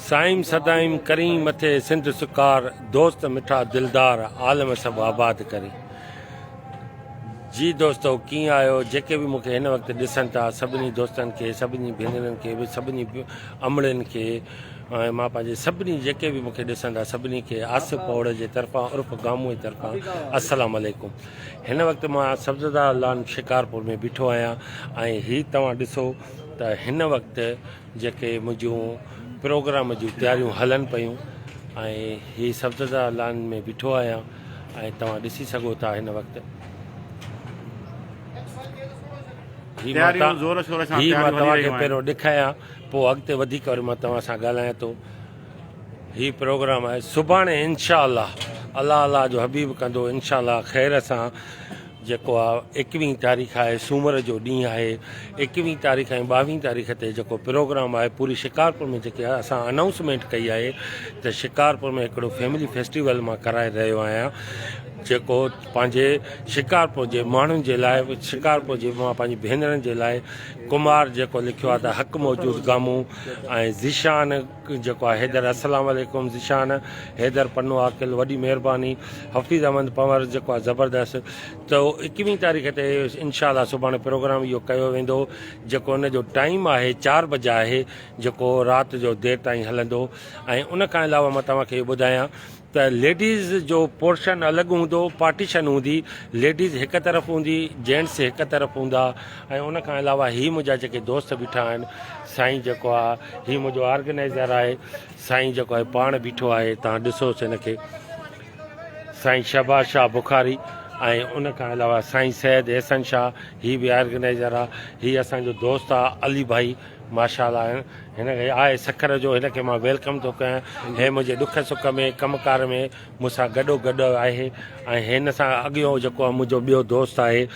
سائين سدائين ڪرين مٿي سنڌ سڪار دوست مٺا دلدار عالم سڀ آباد ڪرين جي دوستو ڪيئن آهيو جيڪي به مونکي هن وقت ڏسن ٿا سڀني دوستن کي سڀني ڀينرن کي به سڀني امڙين کي ۽ مان پنهنجي سڀني جيڪي به مونکي ڏسن ٿا سڀني کي آصف پوڙ جي طرفان عرف گامون جي طرفان السلام عليڪم هن وقت مان سبزدار لان شڪارپور ۾ بيٺو آهيان ۽ هي توهان ڏسو ته هن وقت جيڪي منهنجون پروگرام جون تياريون هلن پيون ۽ هي سبزدار لان ۾ بيٺو آهيان ۽ توهان ڏسي سگهو ٿا هن وقت هي مان توهان کي پهريون ڏيکايان پوء اڳتي وڌيڪ وري مان توهان سان ڳالهايان ٿو. هي پروگرام آهي سڀاڻي انشاء الله الله الله جو حبيب ڪندو انشاء الله خير سان جيڪو آ ايڪويهين تاريخ آهي سومر جو ڏينهن آهي ايڪويهين تاريخ ۽ ٻاويهين تاريخ تي جيڪو پروگرام آهي پوري شڪارپور ۾ جيڪي اسان انائونسمينٽ ڪئي آهي ته شڪارپور ۾ هڪڙو فيملي فيسٽيول مان ڪرائي رهيو آهيان جيڪو پنهنجي شڪارپور جي ماڻهن جي لاء شڪارپور جي مان پنهنجي ڀينرن جي لاء ڪمار جيڪو لکيو آهي ته حق موجود گامون ۽ ذيشان جيڪو آهي حيدر السلام عليڪم ذيشان حيدر پنو عاقل وڏي مهرباني حفيظ احمد پنور جيڪو آهي زبردست ته ايڪويهين تاريخ تي انشاء الله سڀاڻي پروگرام اهو ڪيو ويندو جيڪو ان جو ٽائيم آهي چار بجا آهي جيڪو رات جو دير تائين هلندو ۽ ان کان علاوه مان توهان کي اهو ٻڌايان ته ليڊيز جو پورشن الڳ هوندو پارٽيشن هوندي ليڊيز هڪ طرف هوندي جينٽس هڪ طرف هوندا ۽ ان کان علاوه هي منهنجا جيڪي دوست بيٺا آهن سائين جيڪو آ هي منهنجو آرگنائزر آهي سائين جيڪو آهي پاڻ بيٺو آهي تان ڏسوس هن کي سائين شهباز شاهه بخاري ۽ ان کان علاوه سائين سيد احسن شاهه هي به آرگنائزر آ هي اسان جو دوست آ علي ڀائي ماشاء الله هن کي آء سکر جو هن کي مان welcome ٿو ڪيان هي منهنجي ڏک سک ۾ ڪم ڪار ۾ مون سان گڏو گڏ آهي ۽ هن سان اڳيون جيڪو آهي منهنجو ٻيو دوست آهي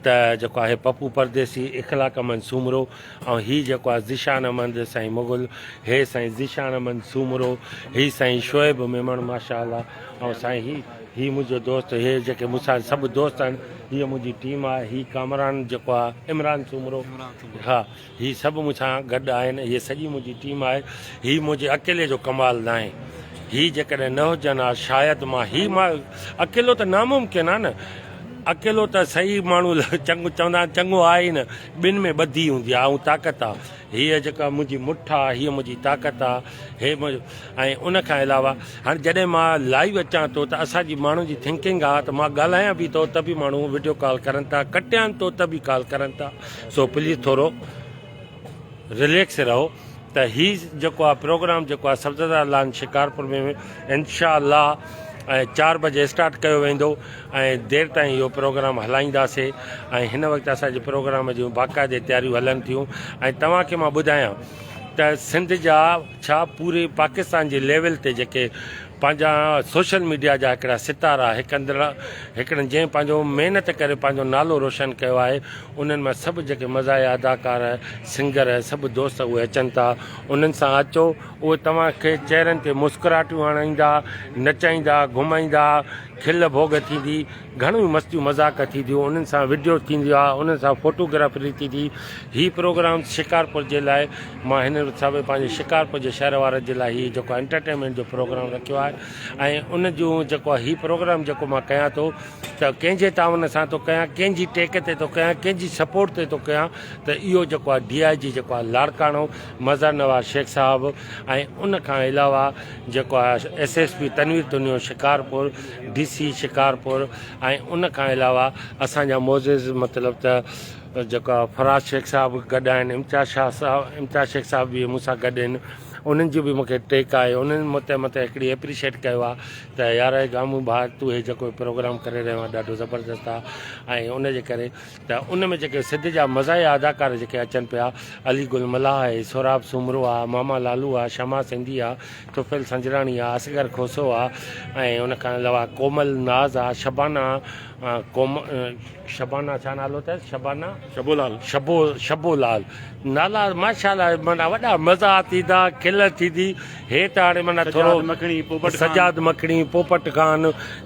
ته جيڪو آهي پپو پرديسي اخلاق احمد سومرو ۽ هي جيڪو آهي ذيشان احمد سائين مغل هي سائين ذيشان احمد سومرو هي سائين شعيب ميمڻ ماشاء الله ۽ سائين هي هي منهنجو دوست هي جيڪي مون سان سڀ دوست آهن هي منهنجي ٽيم آهي هي ڪامران جيڪو آهي عمران سومرو ها هي سڀ مون سان گڏ آهن، هيء سڄي منهنجي ٽيم آهي، هي منهنجي اڪيلي جو ڪمال ناهي، هي جيڪڏهن نه هجن ها شايد مان هي مان اڪيلو ته ناممڪن آهي نه، اڪيلو ته صحيح ماڻهو چڱو چوندا آهن چڱو آهي ئي نه، ٻن ۾ ٻڌي هوندي آهي ۽ طاقت آهي، هيء جيڪا منهنجي مٺ آهي، هيء منهنجي طاقت آهي، هي منهنجو ۽ ان کان علاوه هاڻي جڏهن مان لائيو اچان ٿو ته اسان جي ماڻهن جي ٿنڪنگ آهي ته مان ڳالهايان به ٿو ته به ماڻهو وڊيو ڪال ڪرن ٿا، ڪٽيان ٿو ته به ڪال ڪرن ٿا. سو پليز ٿورو رليڪس رهو ته هي جيڪو آ پروگرام جيڪو آ سبزدار لان شڪارپور ۾ انشاء الله ۽ چار بجي اسٽارٽ ڪيو ويندو ۽ دير تائين اهو پروگرام هلائينداسي ۽ هن وقت اسان جي پروگرام جون باقاعدي تياريون هلن ٿيون ۽ توهان کي مان ٻڌايان ته سنڌ جا ڇا پوري پاڪستان جي ليول تي جيڪي پنهنجا سوشل ميڊيا جا هڪڙا ستارا هڪ اندر هڪڙن جنهن پنهنجو محنت ڪري پنهنجو نالو روشن ڪيو آهي انهن مان سڀ جيڪي مزاحيه اداڪار سنگر سڀ دوست اهي اچن ٿا انهن سان اچو اهي توهان کي چهرن تي مسڪراهٽيون آڻائيندا نچائيندا گهمائيندا کل ڀوڳ ٿيندي گهڻيون مستيون مذاق ٿينديون انهن سان وڊيو ٿيندي آ انهن سان فوٽو گرافري ٿيندي هي پروگرام شڪارپور جي لاء مان هن حساب پنهنجي شڪارپور جي شهر وارن جي لاء هي جيڪو انٽرٽينمينٽ جو پروگرام رکيو آهي ۽ ان جون جيڪو هي پروگرام جيڪو مان ڪيان ٿو ته ڪنهن جي تعاون سان ٿو ڪيان ڪنهن جي ٽيڪ تي ٿو ڪيان ڪنهن جي سپورٽ تي ٿو ڪيان ته اهو جيڪو آهي ڊي I جي جيڪو آهي لاڙڪاڻو مظهر نواز شيخ صاحب ۽ ان کان علاوه جيڪو آهي S S P Tanveer Tunio Shikarpur D C Shikarpur ۽ ان کان علاوه اسان جا معزز مطلب ته جيڪا فراز شيخ صاحب گڏ آهن امتياز شاهه صاحب امتياز شيخ صاحب به مون سان گڏ آهن انهن جي به مونکي ٽيڪ آهي انهن مون تي مطلب هڪڙي اپريشيٽ ڪيو آهي ته يار گامون ڀاء تون هي جيڪو پروگرام ڪري رهيو آهين ڏاڍو زبردست آهي ۽ ان جي ڪري ته ان ۾ جيڪي سنڌ جا مزاحيه اداڪار جيڪي اچن پيا، علي گل ملاح آهي، سهراب سومرو آ، ماما لالو آ، شمع سنڌي آ، طفيل سنجراڻي آ، اصغر کوسو آ ۽ ان کان علاوه ڪومل ناز آ، شبانه ڪوم شبانه ڇا نالو اٿس شبانه شبو لال شبو شبو لال نالا ماشاءالله معنيٰ وڏا مزا ٿيندا کل. کل ٿيندي. هي ته هاڻي معنيٰ ٿورو سجاد مکڻي، پوپٽ خان. سجاد مکڻي، پوپٽ خان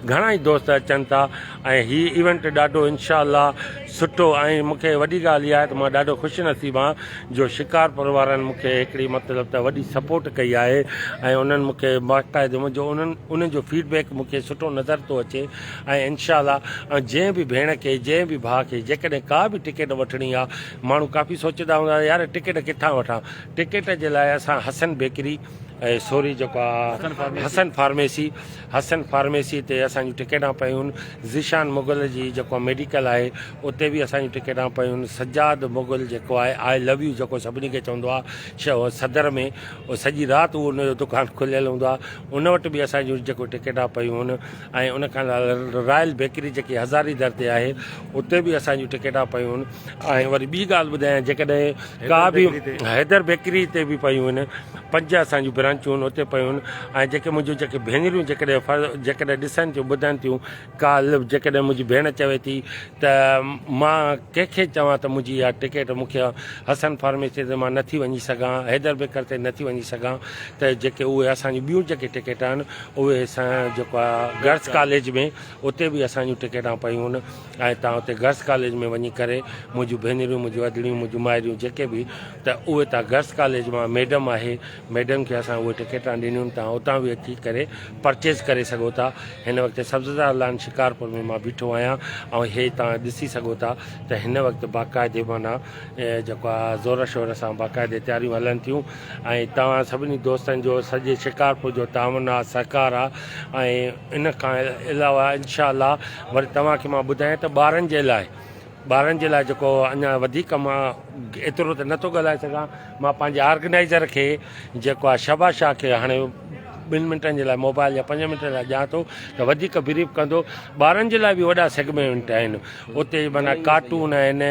گهڻا ئي دوست اچن ٿا ۽ هي ايونٽ ڏاڍو انشاء الله سٺو ۽ مون کي وڏي ڳالهه اها آهي ته مان ڏاڍو خوش نصيب آهيان جو شڪارپور وارن مون کي هڪڙي مطلب ته وڏي سپورٽ ڪئي آهي ۽ انهن مون کي باقاعدي منهنجو انهن انهن جو فيڊ بيڪ مون کي سٺو نظر ٿو اچي ۽ انشاء الله ۽ جنهن به ڀيڻ کي جنهن به ڀاء کي جيڪڏهن ڪا به ٽڪيٽ وٺڻي آهي ماڻهو ڪافي سوچيندا هوندا يار ٽڪيٽ ڪٿان وٺان ٽڪيٽ جي لاء اسان حسن بيڪري ۽ سوري جيڪو آ حسن فارميسي حسن فارميسي تي اسان جون ٽڪيٽان پيون ذيشان مغل جي جيڪو ميڊيڪل آهي اتي به اسان جون ٽڪيٽان پيون سجاد مغل جيڪو آهي آء لو يو جيڪو سڀني کي چوندو آ صدر ۾ سڄي رات اهو ان جو دڪان کليل هوندو آ ان وٽ به اسان جون جيڪو ٽڪيٽان پيون ۽ ان کان علاوه رائل بيڪري جيڪي هزاري در تي آهي اتي به اسان جون ٽڪيٽان پيون ۽ وري ٻي ڳالهه ٻڌايان جيڪڏهن ڪا به حيدر بيڪري تي به پيون آهن پنج اسان جون برانچون آهن اتي پيون آهن ۽ جيڪي منهنجون جيڪي ڀينريون جيڪڏهن فرض جيڪڏهن ڏسن ٿيون ٻڌن ٿيون ڪالهه جيڪڏهن منهنجي ڀيڻ چوي ٿي ته مان ڪنهن کي چوان ته منهنجي اها ٽڪيٽ مون کي حسن فارميسي تي مان نٿي وڃي سگهان حيدر بيڪر تي نٿي وڃي سگهان ته جيڪي اهي اسان جون ٻيون جيڪي ٽڪيٽ آهن اهي اسان جيڪو آهي گرلس ڪاليج ۾ اتي به اسان جون ٽڪيٽان پيون آهن ۽ تان اتي گرلس ڪاليج ۾ وڃي ڪري منهنجون ڀينريون منهنجون ادڙيون منهنجون مائريون جيڪي به ته اهي تان گرلس ڪاليج مان ميڊم آهي ميڊم کي اسان اهي ٽڪيٽان ڏنيون تان اتان به اچي ڪري پرچيز ڪري سگهو ٿا هن وقت سبززار لان شڪارپور ۾ مان بيٺو آهيان ۽ هي تان ڏسي سگهو ٿا ته هن وقت باقاعدي معنيٰ جيڪو آهي زور شور سان باقاعدي تياريون هلن ٿيون ۽ توهان سڀني دوستن جو سڄي شڪارپور جو تعاون آهي سهڪار آهي ۽ ان کان علاوه انشاء الله وري توهان کي مان ٻڌايان ته ٻارن جي لاء ٻارن جي لاء جيڪو اڃا وڌيڪ مان ايترو ته نٿو ڳالهائي سگهان مان پنهنجي آرگنائيزر کي جيڪو آهي شبا شاهه کي هاڻي ٻن منٽن جي لاء موبائل يا پنج منٽن لاء ڏيان ٿو ته وڌيڪ بريف ڪندو ٻارن جي لاء به وڏا سيگمينٽ آهن اتي معنيٰ ڪارٽون آهن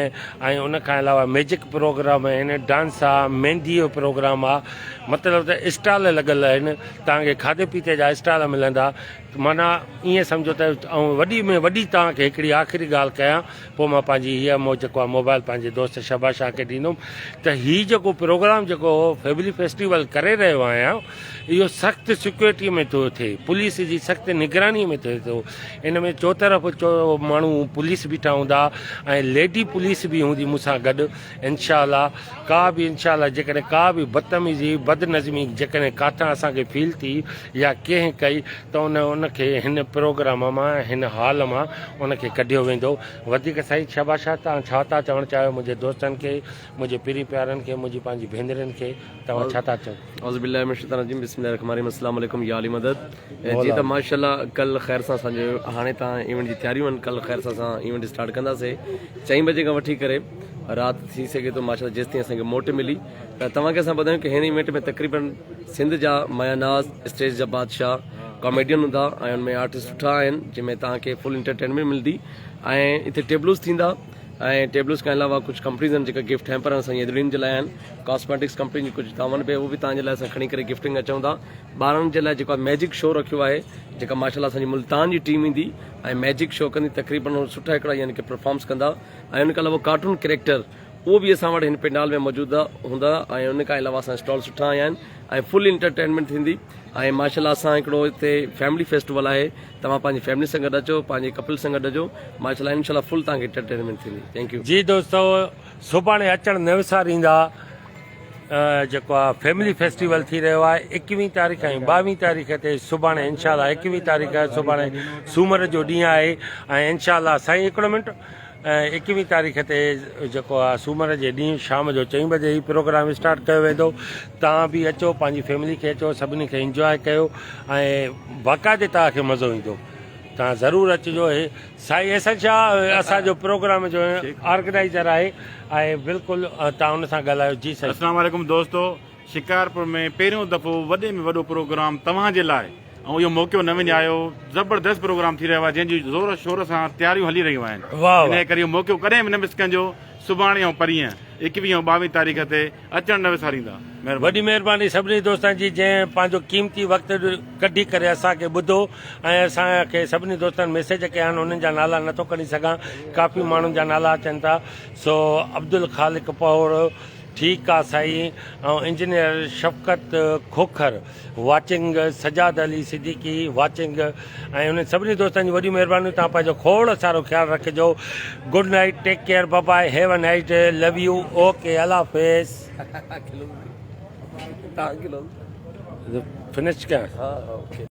۽ ان کان علاوه ميجڪ پروگرام آهن ڊانس آهي مهندي جو پروگرام آهي مطلب ته اسٽال لڳل آهن توهان کي کاڌي پيتي جا اسٽال ملندا معنيٰ ائين سمجهو ته آئون وڏي ۾ وڏي توهان کي هڪڙي آخري ڳالهه ڪيان پوء مان پنهنجي هيء مون جيڪو آهي موبائل پنهنجي دوست شهباز شاهه کي ڏيندم ته هي جيڪو پروگرام جيڪو فيملي فيسٽيول ڪري رهيو آهيان اهو سخت سيڪيورٽي ۾ ٿو ٿئي پوليس جي سخت نگراني ۾ ٿئي ٿو ان ۾ چوطرف چو ماڻهو پوليس بيٺا هوندا ۽ ليڊي پوليس به هوندي مون سان گڏ انشاء الله ڪا به انشاء الله جيڪڏهن ڪا به بدتميزي بدنظمي جيڪڏهن ڪاٿان اسان کي فيل ٿي يا ڪنهن ڪئي ته ان ان کي هن پروگرام مان هن هال مان ان کي ڪڍيو ويندو وڌيڪ سائين شهباز شاهه توهان ڇا ٿا چوڻ چاهيو منهنجي دوستن کي منهنجي پرين پيارن کي منهنجي پنهنجي ڀينرين کي توهان ڇا ٿا چئو. اعوذ بالله من الشيطان الرجيم بسم الله الرحمن الرحيم السلام عليڪم يا علي مدد جي ته ماشاءالله ڪل خير سان اسان جو هاڻي تان ايونٽ جي تياريون آهن ڪل خير سان اسان ايونٽ اسٽارٽ ڪنداسي چئين بجي کان وٺي ڪري رات ٿي سگهي ٿو ماشاءالله جيستائين اسان کي موٽ ملي ته توهان کي اسان ٻڌايون ڪي هن ايونٽ ۾ تقريبن سنڌ جا مايا ناز اسٽيج جا بادشاهه ڪاميڊين هوندا ۽ ان ۾ آرٽسٽ سٺا آهن جنهن ۾ توهان کي فل انٽرٽينمينٽ ملندي ۽ اتي ٽيبلوز ٿيندا ۽ ٽيبلوز کان علاوه ڪجهه ڪمپنيز آهن جيڪا گفٽ هيمپر اسان جي ادڙين جي لاء آهن ڪاسميٽڪس ڪمپني جي ڪجهه دامن به اهو به توهان جي لاء اسان کڻي ڪري گفٽنگ اچون ٿا ٻارن جي لاء جيڪو ميجڪ شو رکيو آهي جيڪا ماشاءالله اسان جي ملتان جي ٽيم ايندي ۽ ميجڪ شو ڪندي تقريبن سٺا هڪڙا يعني ڪي پرفارمس ڪندا ۽ ان کان علاوه ڪارٽون ڪريڪٽر اهو به اسان وٽ هن پنڊال ۾ موجود هوندا ۽ ان کان علاوه اسان اسٽال سٺا آيا آهن ۽ فل انٽرٽينمينٽ ٿيندي ۽ ماشاءالله اسان هڪڙو هتي فيملي فيسٽيول آهي توهان پنهنجي فيملي سان گڏ اچو پنهنجي ڪپل سان گڏ اچو ماشاءالله انشاءالله فل توهان کي انٽرٽينمينٽ ٿيندي thank you. جي دوستو سڀاڻي اچڻ نه وساريندا جيڪو آ فيملي فيسٽيول ٿي رهيو آهي ايڪويهين تاريخ ۽ ٻاويهين تاريخ تي سڀاڻي انشاء الله ايڪويهين تاريخ سڀاڻي سومر جو ڏينهن آهي ۽ انشاء الله سائين هڪڙو منٽ ايڪويهين تاريخ تي جيڪو آ سومر جي ڏينهن شام جو چئين بجي هي پروگرام اسٽارٽ ڪيو ويندو توهان به اچو پنهنجي فيملي کي اچو سڀني کي انجواء ڪيو ۽ باقاعدي توهان کي مزو ايندو توهان ضرور اچجو هي سائين احسن شاهه اسان جو پروگرام جو آرگنائيزر آهي ۽ بلڪل توهان ان سان ڳالهايو جي سائين. اسلام عليڪم دوستو شڪارپور ۾ پهريون دفعو وڏي ۾ وڏو پروگرام توهان جي لاء ۽ اهو موقعو نه وڃايو زبردست پروگرام ٿي رهيو آهي جنهن جي زور شور سان تياريون هلي رهيون آهن انهي ڪري اهو موقعو ڪڏهن به نه مس ڪنجو سڀاڻي ۽ پرينء ايڪويهه ۽ ٻاويهه تاريخ تي اچڻ نه وساريندا مهرباني. وڏي مهرباني سڀني دوستن جي جنهن پنهنجو قيمتي وقت ڪڍي ڪري اسان کي ٻڌو ۽ اسان کي سڀني دوستن ميسيج ڪيا آهن انهن جا نالا نٿو کڻي سگهان ڪافي ماڻهن جا نالا اچن ٿا سو عبدالخالق پهوڙ. ٺيڪ آ سائين ۽ engineer Shafqat Khokhar watching Sajjad Ali Siddiqui watching ۽ انهن سڀني دوستن جون وڏيون مهربانيون توهان پنهنجو کوڙ سارو خيال رکجو good night take care bye bye have a night love you okay Allah Hafiz finish ڪيان.